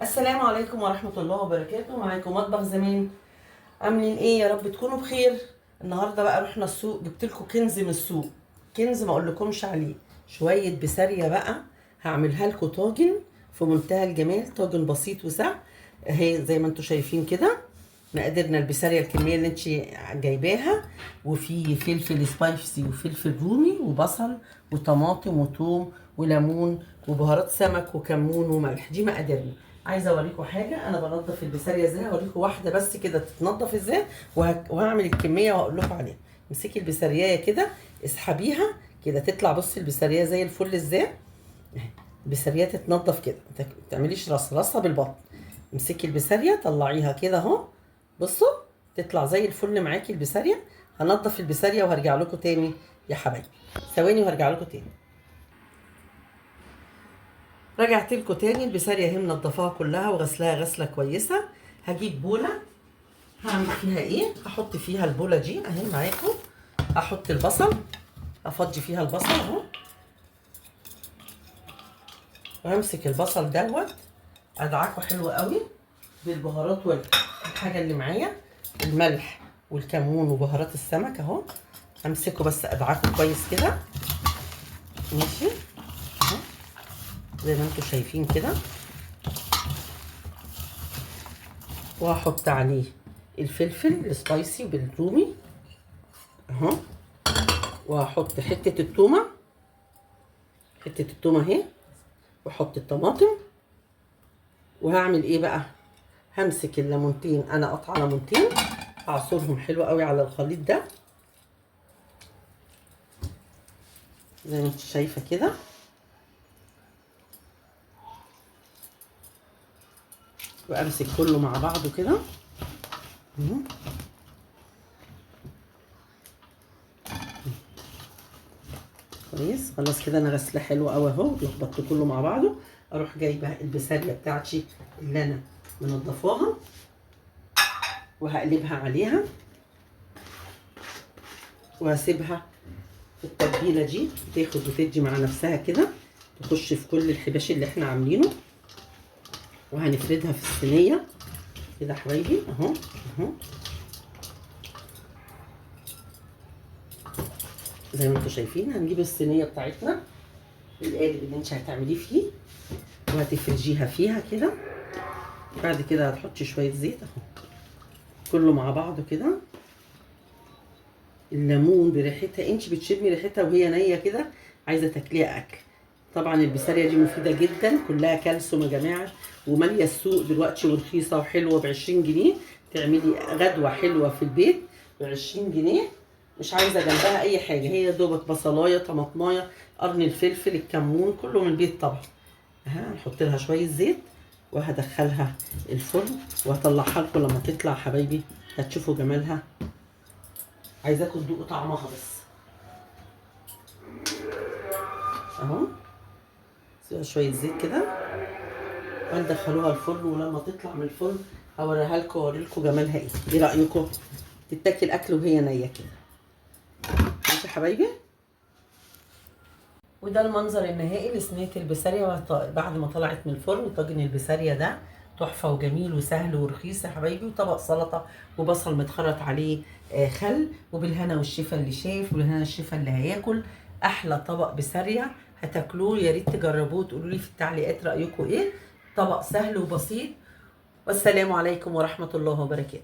السلام عليكم ورحمة الله وبركاته. معاكم مطبخ زمان. عاملين ايه؟ يا رب تكونوا بخير. النهارده بقى رحنا السوق، جبت لكم كنز من السوق، كنز ما اقولكمش عليه. شوية بسارية بقى هعملها لكم طاجن في منتهى الجمال، طاجن بسيط وسهل اهي زي ما انتم شايفين كده. مقاديرنا البسارية الكمية اللي انت جايباها، وفي فلفل spicy وفلفل رومي وبصل وطماطم وثوم وليمون وبهارات سمك وكمون وملح. دي مقاديرنا. عايزه اوريكم حاجة، انا بنضف البسارية ازاي، هوريكم واحدة بس كده تتنضف ازاي، وهعمل الكمية وهقول لكم عليها. امسكي البسارية كده، اسحبيها كده تطلع. بصي البسارية زي الفل ازاي. البسارية تتنضف كده، ما تعمليش راس راسها بالبطن. امسكي البسارية طلعيها كده اهو، بصوا تطلع زي الفل معاكي البسارية. هنضف البسارية وهرجع لكم تاني يا حبايبي، ثواني وهرجع لكم تاني. رجعت لكم تاني. البسارية اهي منضفاها كلها وغسلاها غسلة كويسة. هجيب بولة هعمل فيها ايه؟ هحط فيها البولة دي اهي معاكم. هحط البصل، افضي فيها البصل اهو، وهمسك البصل دوت ادعكه حلو قوي بالبهارات والحاجة اللي معايا، الملح والكمون وبهارات السمك اهو. همسكه بس ادعكه كويس كده، ماشي اهو زي ما انتم شايفين كده. وهحط عليه الفلفل السبايسي بالرومي اهو، وهحط حتة التومه، حتة التومه اهي، واحط الطماطم. وهعمل ايه بقى؟ همسك الليمونتين، انا قطعه ليمونتين اعصرهم حلو قوي على الخليط ده زي ما انت شايفه كده. وامسك كله مع بعضه كده. كويس خلاص كده، انا غسله حلو قوي اهو، لخبطت كله مع بعضه. اروح جايبه البسارية بتاعتي اللي انا منضفاها وهقلبها عليها، وهسيبها في التتبيله دي تاخد وتدي مع نفسها كده، تخش في كل الحباش اللي احنا عاملينه. وهنفردها في الصينية كده حبايبي اهو اهو زي ما انتم شايفين. هنجيب الصينية بتاعتنا، القالب اللي انت هتعمليه فيه، وهتفرجيها فيها كده. بعد كده هتحطي شوية زيت اهو، كله مع بعضه كده. الليمون بريحتها، انت بتشمي ريحتها وهي نيه كده، عايزه تاكليها اكل. طبعا البسارية دي مفيدة جدا، كلها كالسيوم يا جماعة، وماليه السوق دلوقتي ورخيصه وحلوه ب20 جنيه. تعملي غدوه حلوة في البيت ب20 جنيه، مش عايزه جنبها اي حاجة، هي دوبك بصلايه طماطمايه قرن الفلفل الكمون كله من البيت طبعا. هنحط لها شوية زيت وهدخلها الفرن وهطلعها لكم لما تطلع حبايبي، هتشوفوا جمالها. عايزاكم تدوقوا طعمها بس اهو. شوية زيت كده وهندخلوها الفرن، ولما تطلع من الفرن هوريها لكم واوري لكم جمالها ايه. ايه رايكم؟ تتاكل اكل وهي نيه كده. ماشي يا حبايبي. وده المنظر النهائي لصينيه البسارية بعد ما طلعت من الفرن. طاجن البسارية ده تحفة وجميل وسهل ورخيص يا حبايبي، وطبق سلطة وبصل متخرط عليه خل، وبالهنا والشفا اللي شاف وبالهنا والشفا اللي هياكل. احلى طبق بسارية هتاكلوه، يا ريت تجربوه وتقولوا لي في التعليقات رايكم ايه. طبق سهل وبسيط. والسلام عليكم ورحمة الله وبركاته.